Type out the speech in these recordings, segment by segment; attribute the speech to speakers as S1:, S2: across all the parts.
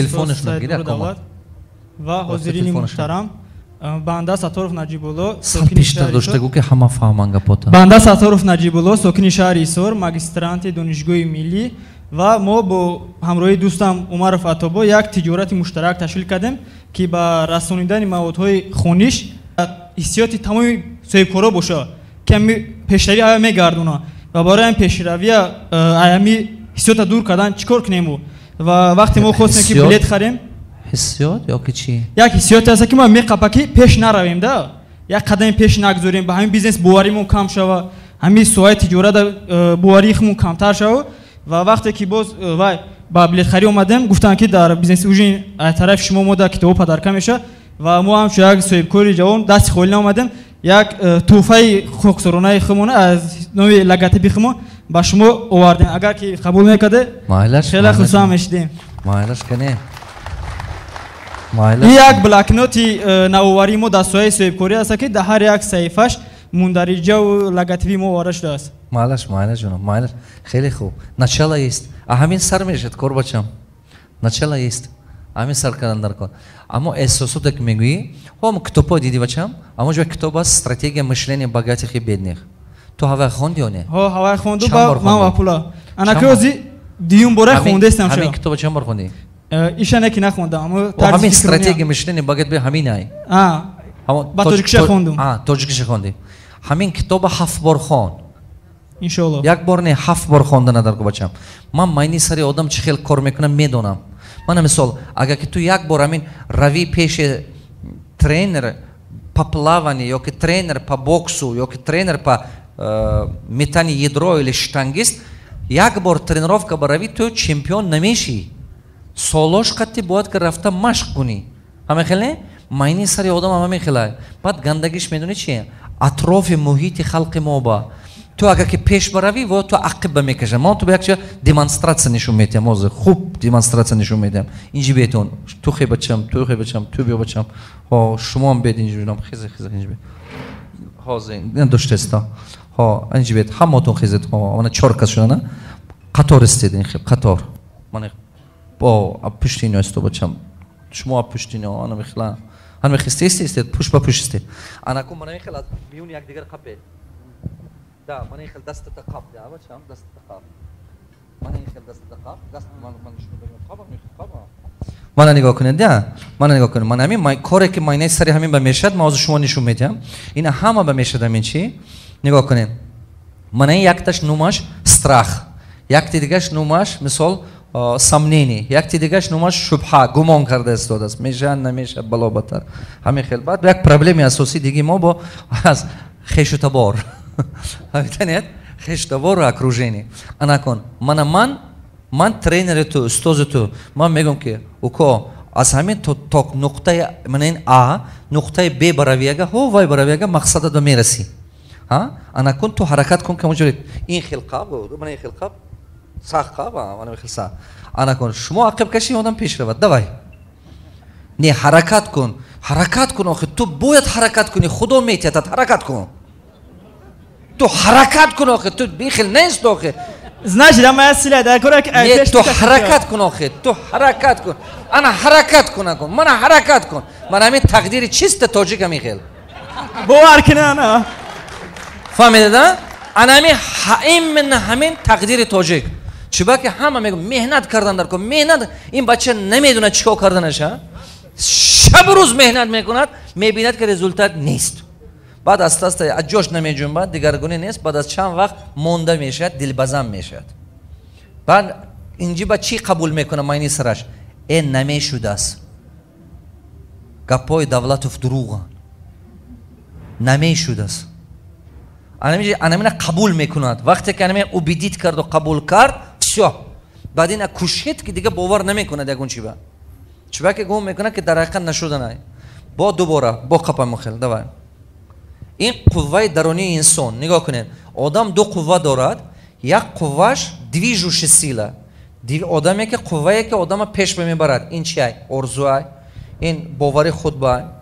S1: Телефонашро гир
S2: Давлат ва ҳозирини муҳтарам. Банда Сатторов Наҷибулло.
S1: Сал пештар дошта гӯ, ки ҳама фаҳманд гапота.
S2: Банда Сатторов Наҷибулло, сокини шаҳри Ҳисор, магистранти Донишгоҳи миллӣ, ва мо бо ҳамроҳии дӯстам Умаров Атобо як тиҷорати муштарак ташкил кардем, ки ба расонидани маводҳои хониш ҳиссиёти тамоми соҳибкоро бошад, ки ҳами пешравӣ ая мегардонад. Ва барои ҳами пешравия, аями ҳиссиёта дур кардан чӣ кор кунему? Ва вақте мо хостем, ки билет харем.
S1: Ҳиссиёт ё ки чӣ?
S2: Як ҳиссиёте аст, ки мо меқапа, ки пеш наравем да, як қадами пеш нагузорем, ба ҳамин бизнес боваримон кам шава, ҳамин соҳаи тиҷората боварии худмон камтар шава. Ва вақте ки боз вай ба билетхарӣ омадем, гуфтанд, ки дар бизнес ужин аз тарафи шумо мо дар китобҳо подарка мешавад. Ва мо ҳамчун як соҳибкори ҷавон дасти холӣ наомадем, як тӯҳфаи хоксоронаи худмон аз номи логотипи худмон ба шумо овардем. Агар ки қабул мекарде, хеле хурсанд мешудем.
S1: Майлаш, кане.
S2: Ин як блокноти навоварии мо дар соҳаи соҳибкорӣ аст, ки дар ҳар як саҳифаш мундариҷаву логотипи мо оварда шудааст.
S1: Майлаш, майлаш, ҷонам, майлаш, хеле хуб. Начало есть. А ҳамин сар мешавад кор, бачам, начало есть, ҳамин сар кардан дар кор. Аммо эҳсосоте, ки мегӯӣ, ҳо, китобҳо диди, бачам? Аммо ҷо китоб аст, «Стратегия мышления богатых и бедных». Ту ҳавай хонди ё не?
S2: Ҳо, ҳавай хонду ба ман ва пула анаки ози дуюм бора хондестам.
S1: Ҳамин китоба чанд бор хондӣ?
S2: Иша не, ки нахондам.
S1: Ҳамин «Стратегия мышления богатых» ҳамин ай.
S2: Ба тоҷикиша хондум.
S1: Тоҷикиша хондӣ. Ҳамин китоба ҳафт бор хон.
S2: Иншоалло.
S1: Як бор не, ҳафт бор хонда надар ку, бачам. Ман майни сари одам чӣ хел кор мекунам, медонам. Мана мисол, агар ки ту як бор ҳамин равӣ пеши тренер по плаванию ё ки тренер по боксу, ё ки тренер по метанию ядро или штангист, як бор тренировка баравӣ, ту чемпион намешӣ. Солош қатти бояд ки рафта машқ кунӣ. Ҳама хеле майни сари одам ҳама мехелай. Баъд гандагиш медонӣ чи? Атрофи муҳити халқи мо ба ту агар ки пеш баравӣ, во ту ақиба мекаша. Ман ту як демонстрация нишон медиҳам ҳозир, хуб демонстрация нишон медиҳам. Инҷи бетон, ту хе, бачам, ту хе, бачам, ту биё, бачам. Ҳо, шумоам бед инҷи, бинам. Хезе, хезе, инҷи бед. Ҳозир доштеста. Ҳо, инҷи бед, ҳамаотон хезед. Ҳо, мана чор кас шудана, қатор истед, ин хел қатор. Мана бо пушти ино исто, бачам, шумо пушти ино. Ана мехела, ана мехисте, истед, пушт ба пушт истед. Анаку мана мехел аз миёни якдигар қапед да. Мана ин хел дастата қап да, бачам, дастата қап. Мана ин хел дастата қап, даст ман шумо қап, қап. Мана нигоҳ кунед да, мана нигоҳ кунед. Мана ҳамин коре, ки майнаи сари ҳамин ба мешавад, ман ҳозир шумо нишон медиҳам. Ина ҳама ба мешавад ҳамин чи. Нигоҳ кунед, мана ин якташ номаш страх, якти дигаш номаш, мисол, сомнение, якти дигаш номаш шубҳа, гумон карда истодааст, мешавад, намешавад, бало батар, ҳамин хел. Баъд як проблеми асосии диги мо бо аз хешу табор, ҳамитанед, хешу табору окружение. Анакон мана ман тренери ту, устози ту, ман мегӯям, ки уко, аз ҳамин то нуқтаи мана ин а нуқтаи б баравиага, ҳо, вай баравиага, мақсадат ба мерасӣ. Анакун ту ҳаракат кун, ки онҷо ин хел қаб, мана ин хел қаб, сах қаб, мана хел сах. Анакун шумо ақиб каши, одам пеш равад. Давай, не, ҳаракат кун, ҳаракат кун. Охи ту бояд ҳаракат кунӣ, Худо метиҳатат, ҳаракат кун, ту ҳаракат кун. Охи ту бихел нест, охи.
S2: Значит, ама сила дар кора.
S1: Не, ту ҳаракат кун, охи ту ҳаракат кун. Ана ҳаракат кун, акун мана ҳаракат кун. Мана ҳамин тақдири чиста тоҷика михел.
S2: Бовар кина, ана.
S1: Фаҳмидада? Ана ҳамин, именно ҳамин тақдири тоҷик. Чиба ки ҳама мегӯ меҳнат кардан дар кор, меҳнат. Ин бача намедонад чӣ кор карданаша, шабу рӯз меҳнат мекунад, мебинад, ки результат нест. Баъд аста аста аз ҷош намеҷунбад, дигаргунӣ нест. Баъд аз чанд вақт монда мешавад, дилбазам мешавад. Баъд инҷи ба чӣ қабул мекунад майни сараш? Э, намешудааст, гапҳои Давлатов дурӯғанд, намешудааст. Анамина қабул мекунад. Вақте ки анамина убедить карду қабул кард, всё, баъд ина кушед, ки дига бовар намекунад ягон чиба. Чиба ки гумон мекунад, ки дар ҳақиқат нашуданай. Бо дубора бо қапамухел, давай. Ин қувваи дарунии инсон. Нигоҳ кунед, одам ду қувва дорад. Як қувваш движущая сила, одаме ки қуввае, ки одама пеш мебарад. Ин чи? Орзуай, ин бовари худ ба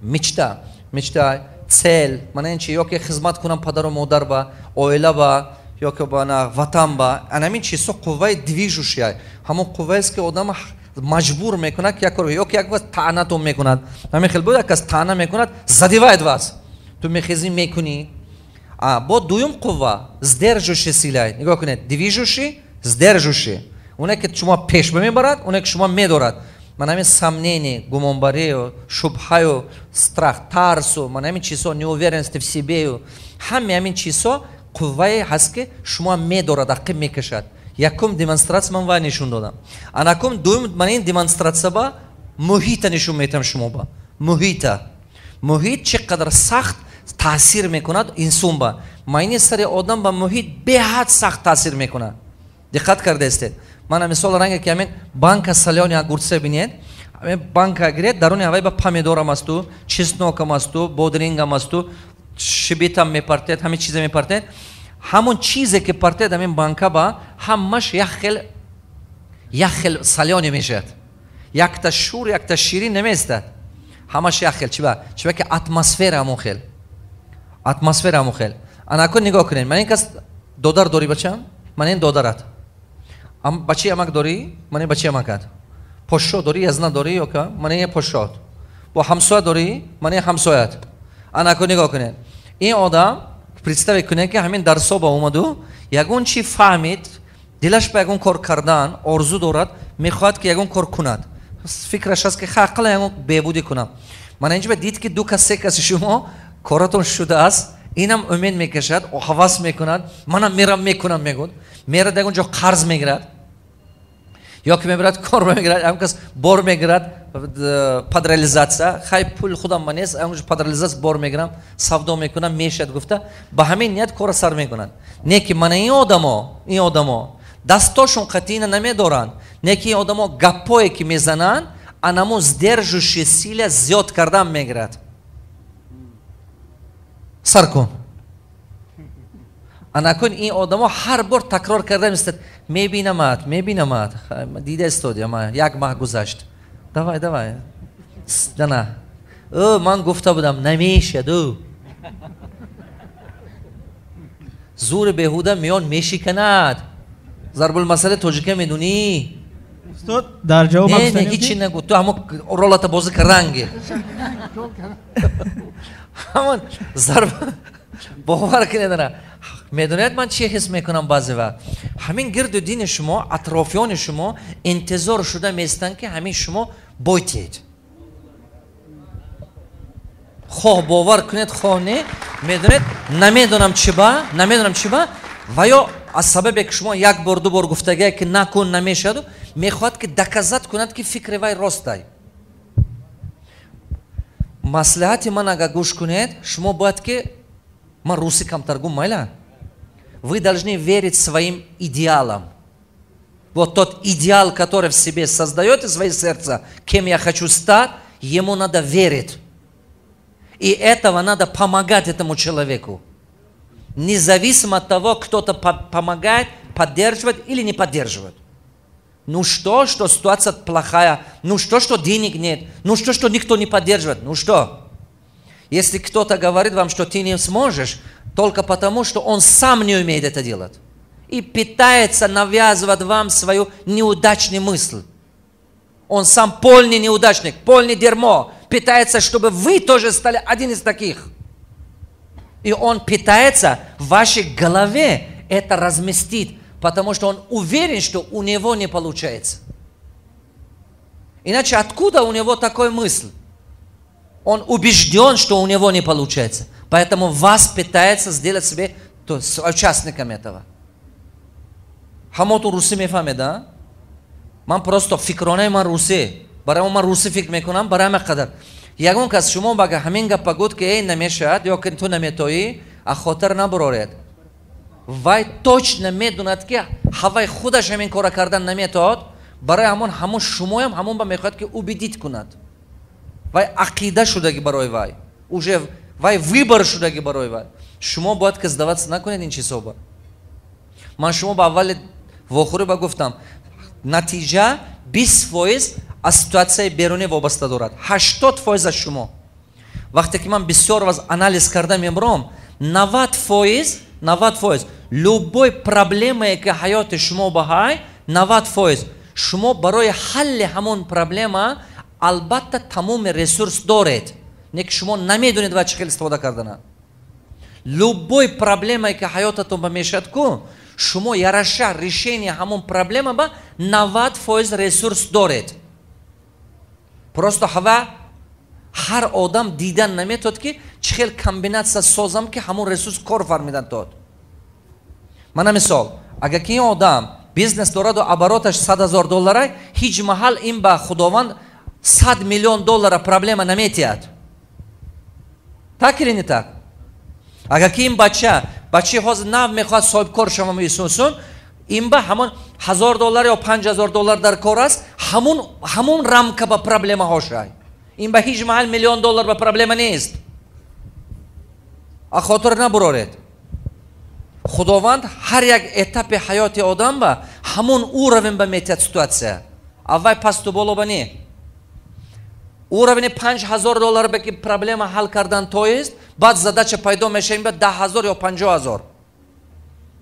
S1: мечта, мечта, цель. Мана ин чи, ё ки хизмат кунам падару модар ба, оила ба, ё ки ба ватан ба. Анамин чизҳо қувваи движущая, ҳамон қувваест, ки одама Маҷбур мекунад, ки як кор, ё ки як вақт таънатон мекунад. Ҳамин хел буд, як кас таъна мекунад, задевает вас. Ту мехезӣ, мекунӣ. А бо дуюм қувва, сдерживающий сила. Нигоҳ кунед: движущий, сдерживающий. Оне ки шумо пеш мебарад, оне ки шумо медорад. Ман ҳамин сомнение, гумонбарию, шубҳаю, страх, тарсу, ман ҳамин чизҳо, неуверенности в себе, ҳаме ҳамин чизҳо қуввае ҳаст, ки шумо медорад, ақиб мекашад. Якум демонстратсия ман вай нишон додам. Анакум дуюм, ман ин демонстратсия ба муҳита нишон метиҳам шумо ба муҳита. Муҳит чӣ қадар сахт таъсир мекунад инсон ба майни сари одам. Ба муҳит беҳад сахт таъсир мекунад. Диққат кардаистед? Мана мисол, ранге ки ҳамин банка солёный огурца бинед. Ҳамин банка гиред, даруни ҳавай ба помидорам асту, чеснокам асту, бодрингам асту, шибитам мепартед, ҳамин чиза мепартед. Ҳамон чизе ки партед ҳамин банка ба, ҳамаш як хел, як хел солёный мешавад. Якта шур, якта ширин намеистад, ҳамаш як хел. Чиба? Чиба ки атмосфера ҳамон хел, атмосфера ҳамон хел. Анакун нигоҳ кунед. Ман ин кас додар дорӣ, бачам? Ман ин додарат. Бачаи амак дорӣ? Ман ин бачаи амакат. Пошшо дорӣ, язна дорӣ ёка? Ман ин пошшоат. Бо ҳамсоя дорӣ? Ман ин ҳамсоят. Анакун нигоҳ кунед, ин одам, представить кунед, ки ҳамин дарсо ба омаду ягон чи фаҳмид, дилаш ба ягон кор кардан орзу дорад, мехоҳад, ки ягон кор кунад. Фикраш аст, ки ақалла ягон беҳбудӣ кунам. Мана инҷа дид, ки ду кас, се каси шумо коратон шудааст. Инам умед мекашад, ҳавас мекунад: манам мерам, мекунам, мегӯд. Мерад, ягон ҷо қарз мегирад ё ки мебирад, кор мегирад, ягон кас бор мегирад под реализация. Хай, пул худам ма нест, ягон под реализация бор мегирам, савдо мекунам, мешад гуфта, ба ҳамин ният кора сар мекунад. Не ки мана ин одамо, ин одамо дастошон қатъина намедоранд, не ки ин одамо гаппое ки мезананд, анамо сдерживающий сила зиёд кардан мегирад. Сар кун. Анакун ин одамо ҳар бор такрор карда мистад: мебинамад, мебинамад, дида истодия, як маҳ гузашт, давай, давай, дана, ӯ ман гуфта будам, намешад, ӯ зури беҳуда миён мешиканад. Зарбулмасали тоҷика медунӣ?
S2: Устод, дар ҷавоб
S1: Не, не, ҳичи нагу. Ту ҳамо ролата бозӣ карданги, ҳамон зарб. Бовар кунед, ана медонед, ман чӣ ҳис мекунам? Баъзе вақт ҳамин гирду дини шумо, атрофиёни шумо интизор шуда меистанд, ки ҳамин шумо бойтед. Хоҳ бовар кунед, хоҳ не. Медонед, намедонам чӣ ба, намедонам чӣ ба, ва ё аз сабабе ки шумо як бор, ду бор гуфтагие, ки накун, намешаду, мехоҳад, ки доказать кунад, ки фикри вай ростай. Маслиҳати ман агар гӯш кунед, шумо бояд ки, ман русӣ камтар гум, майла, вы должны верить своим идеалам. Вот тот идеал, который в себе создаете, свое сердце, кем я хочу стать, ему надо верить. И этого надо помогать этому человеку, независимо от того, кто-то помогает, поддерживает или не поддерживает. Ну что, что ситуация плохая? Ну что, что денег нет? Ну что, что никто не поддерживает? Ну что? Если кто-то говорит вам, что ты не сможешь, только потому, что он сам не умеет это делать. И пытается навязывать вам свою неудачную мысль. Он сам полный неудачник, полный дерьмо. Пытается, чтобы вы тоже стали один из таких. И он пытается в вашей голове это разместить, потому что он уверен, что у него не получается. Иначе откуда у него такая мысль? Он убежден, что у него не получается. Поэтому вас пытается сделать себе, то есть, участником этого. Ҳамоту русӣ мефаҳмед, а? Ман просто фикронаи ман русӣ. Барои ман русӣ фикр мекунам, барои ҳама қадар. Ягон кас шумо бага ҳамин гапа гуфт, ки эй, намешавад ё ки ту наметоӣ, а хотир набароред. Вай точно медонад, ки ҳавай худаш ҳамин кора кардан наметоад, барои ҳамон ҳамон шумоям ҳамон ба мехоҳад, ки убедить кунад. Вай ақида шудаги барои вай, уже вай выбор шудаги барои вай. Шумо бояд ки сдаваться накунед ин чизҳоба. Ман шумо ба аввали вохӯрӣ ба гуфтам, натиҷа 20% аз ситуатсияи берунӣ вобаста дорад, 80% аз шумо. Вақте ки ман бисёр ваз анализ карда мебурам, 90%, 90% любой проблемае, ки ҳаёти шумо ба ҳай, 90% Шумо барои ҳалли ҳамон проблема албатта тамоми ресурс доред, не ки шумо намедонед ва чӣ хел истифода кардана. Любой проблемае ки ҳаётатон ба мешавад ку, шумо яраша решение ҳамон проблема ба 90% ресурс доред. Просто ҳава ҳар одам дидан наметод, ки чӣ хел комбинатсия созам, ки ҳамон ресурс кор фармидан тод. Мана мисол, агар ки ин одам бизнес дораду обороташ 100 000 доллара, ҳеҷ маҳал ин ба Худованд 100 миллион доллара проблема наметиҳад. Так или не так? Агар ки ин бача, бачаи ҳозир нав мехоҳад соҳибкор шавам исусун, ин ба ҳамон 1000 доллар ё 5000 доллар дар кор аст, ҳамон рамка ба проблемаҳо шай. Ин ба ҳеҷ маҳал миллион доллар ба проблема нест. А хотир набуроред, Худованд ҳар як этапи ҳаёти одам ба ҳамон уровень ба метиҳад ситуация, аввай пасту боло ба не. Уровени 5000 доллар ба ки проблема ҳал кардан тоест, баъд задача пайдо мешава, ин ба 10 000 ё 50 000.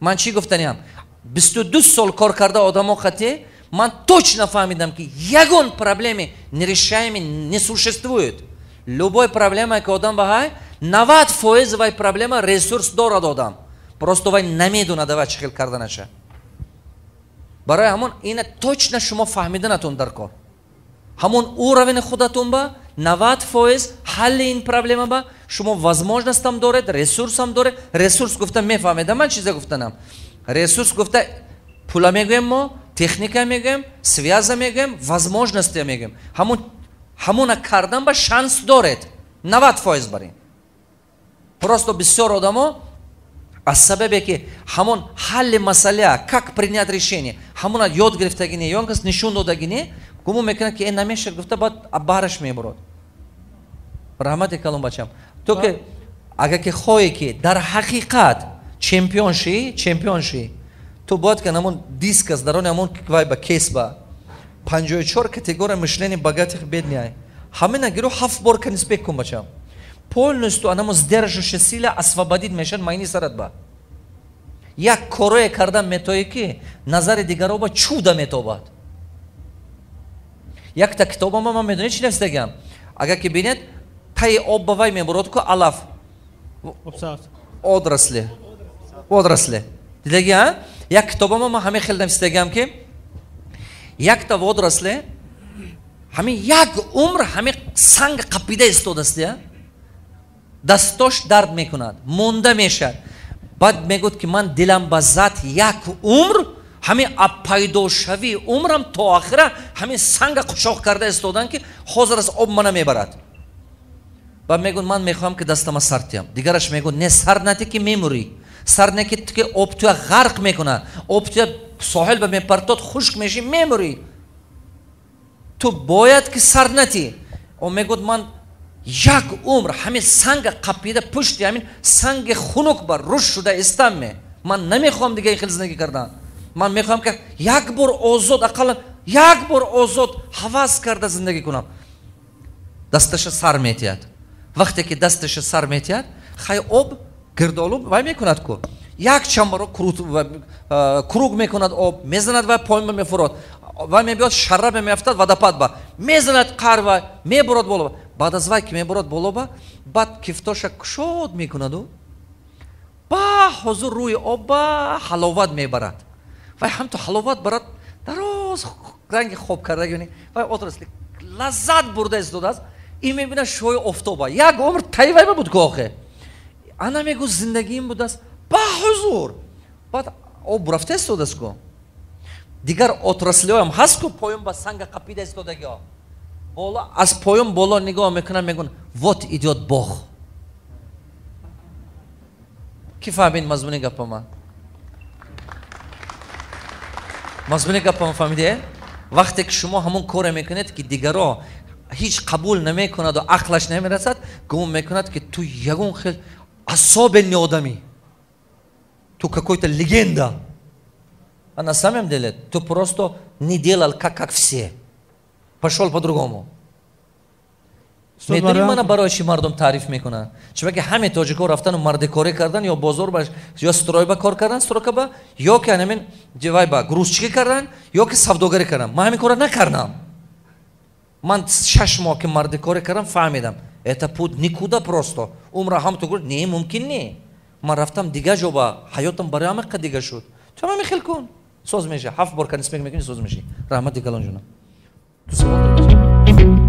S1: Ман чӣ гуфтаниам? 22 сол кор карда одамо қатӣ ман точно фаҳмидам, ки ягон проблеми нерешаемый не существует. Любой проблема, ки одам ба ҳай, 90% вай проблема ресурс дорад, одам просто вай намедонад ава чӣ хел карданаша. Барои ҳамон ина точно шумо фаҳмиданатон дар кор: ҳамон уровени худатон ба 90% ҳалли ин проблема ба шумо возможностам доред, ресурсам доред. Ресурс гуфта мефаҳмедам ман чизе гуфтанам. Ресурс гуфта пула мегӯем мо, техника мегӯем, связа мегӯем, возможности мегӯем. Ҳамона кардан ба шанс доред 90% бар ин. Просто бисёр одамо аз сабабе ки ҳамон ҳалли масъала, как принять решение, ҳамона ёд гирифтагӣ не ё он кас нишон додагӣ не, гумон мекунад, ки э намешад гуфта, баъд баҳраш мебурад. Раҳмати калон, бачам. То ки агар ки хоҳе ки дар ҳақиқат чемпион шӣ, чемпион шӣ, ту бояд ки ҳамон диск аст, дарони ҳамон вай ба кейс ба 54 категория мышления богатых, бедных, ҳамина гиру, ҳафт бор конспект кун, бачам. Полностью анамо сдерживающая сила освободить мешавад майни сарат. Ба як корое кардан метоӣ, ки назари дигаро ба чуда метобад. Якта китобама ман медонед чӣ нависдагиам? Агар ки бинед, таи об ба вай мебурад ку, алаф, отрасли, водоросли дидаги. А як китобама ман ҳамин хел нависдагиам, ки якта водоросли ҳамин як умр ҳамин санг қапида истодастия, дастош дард мекунад, монда мешавад. Баъд мегӯяд, ки ман дилам ба зад, як умр ҳамин пайдошавии умрам то охира ҳамин санга қушоқ карда истодан, ки ҳозир аз об мана мебарад. Баъд мегӯяд: ман мехоҳам, ки дастама сар тиям. Дигараш мегӯяд: не, сар натӣ, ки мемурӣ, сар не, ки об туя ғарқ мекунад, об туя соҳил ба мепартод, хушк мешӣ, мемурӣ, ту бояд ки сар натӣ. О мегӯяд: ман як умр ҳамин санга қапида, пушти ҳамин санги хунук ба рушд шуда истамме, ман намехоҳам дига ин хел зиндагӣ кардан. Ман мехоҳам, ки як бор озод, ақаллан як бор озод ҳавас карда зиндагӣ кунам. Дасташа сар метиҳад. Вақте ки дасташа сар метиҳад, хай, об гирдолу вай мекунад ку, як чамбаро круг мекунад, об мезанад, вай поин мефурод, вай мебиёд, шарра меафтад, водопад ба мезанад, қар вай мебурад боло. Баъд аз вай ки мебурад боло, баъд кифтоша кушод мекунаду ба ҳозир рӯи об ба ҳаловат мебарад. Вай ҳамту ҳаловат барад, дароз ранги хоб кардаги вай отрасли лаззат бурда истодааст. Ин мебинад шои офтоба, як умр таи вай буд ку. Охе, ана мегӯ, зиндагиим будааст ба ҳузур. Баъд об рафта истодааст ку, дигар отраслиҳоям ҳаст ку, поён ба санга қапида истодагиҳо боло, аз поён боло нигоҳ мекунам, мегӯн: вот идёт бог. Ки фаҳмид мазмуни гапама? Мазмуни гапама фаҳмиде? Вақте ки шумо ҳамон коре мекунед, ки дигаро ҳеҷ қабул намекунаду ақлаш намерасад, гумон мекунад, ки ту ягон хел особенный одамӣ, ту какой-то легенда. А на самом деле ту просто не делал как все, пошел по-другому. Медонӣ, мана барои чӣ мардум таъриф мекунанд? Чунки ҳаме тоҷико рафтану мардикорӣ кардан, ё бозор ба, ё стройба кор кардан, стройка ба, ё ки ҳамин вай ба грузчикӣ кардан, ё ки савдогарӣ кардан. Ман ҳамин кора накардам. Ман 6 моҳ ки мардикорӣ кардам, фаҳмидам, это путь никуда. Просто умра ҳам ту гуфт, не, мумкин не. Ман рафтам дигар ҷо, ба ҳаётам барои ҳама дига шуд. Ту ҳама хел кун, соз меша. Ҳафт бор конспект мекунӣ, соз мешӣ. Раҳмати калон, ҷонам. Ту савол дорӣ?